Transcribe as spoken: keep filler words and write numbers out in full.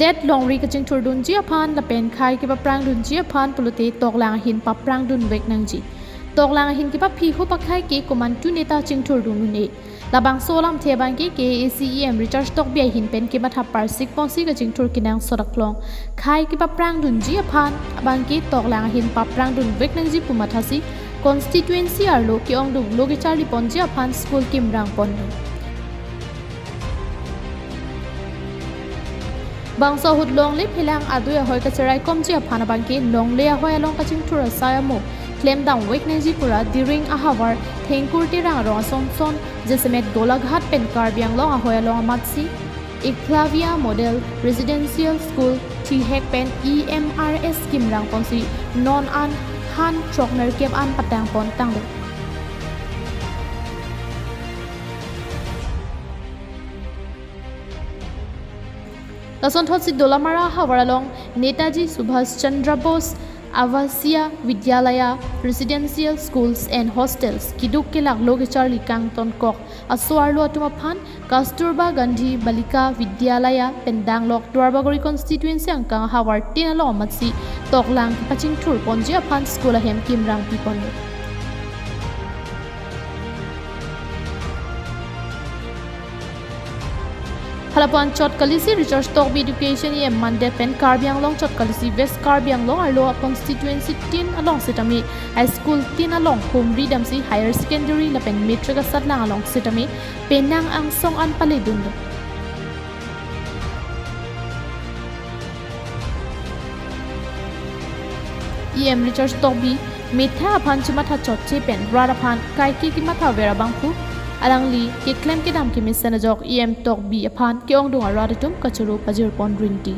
Det longri kachingthurdunji aphan lapen khei kepaprangdunji aphan pulote toklang ahin paprangdunvek nangji. Toklang ahin kepaphihup akhei ke komantu neta chingthurdun un-e. Labangso alamthe abangke K A A C E M Richard Tokbi ahin pen kematha parsik ponsi kachingthur kenangsot aklong khei kepaprangdunji aphan abangke toklang ahin paprangdunvek nangji pu mathasi constituency arlo ke-ongdung lo kecharli ponji aphan school kimrang pondun. Bangso ahut longle phelang adui ahoi kacherai komji aphan abangke longle ahoi along kachingthur asai amo klemdamvek nangji pura Diring ahavar Thengkur Terang arong asonson jasemet Golaghat pen Karbi Anglong ahoi along amatsi Eklavya Model Residential School thihek pen E M R S kimrang ponsi non an han throknerkep an patang pon tanglo. Lasonthotsi Dolamara havar along Netaji Subhash Chandra Bose Avasiya Vidyalaya Residential Schools and Hostels keduk kelak lo kecharli kangtonkok aso arlo atum aphan Kasturba Gandhi Balika Vidyalaya pen danglok Duarbagori constituency angkang havar tin along amatsi toklang kepachingthur ponji aphan school ahem kimrang pipon. Halapu anchot kalisi Richard Tokbi Education E M mandet pen Karbi Anglong chot kalisi West Karbi Anglong arlo a constituency tin along sitame high school tin along humri damsi higher secondary lapen matric asatlang along sitame penang angsong an paledunlo. E M Richard Tokbi methang aphan chematha chotche pen rat aphan kaike kematha ver abangphu alangli keklem kedam kemesen ajok E M Tokbi aphan ke-ongdung arat atum kachoro pajir pon rinti.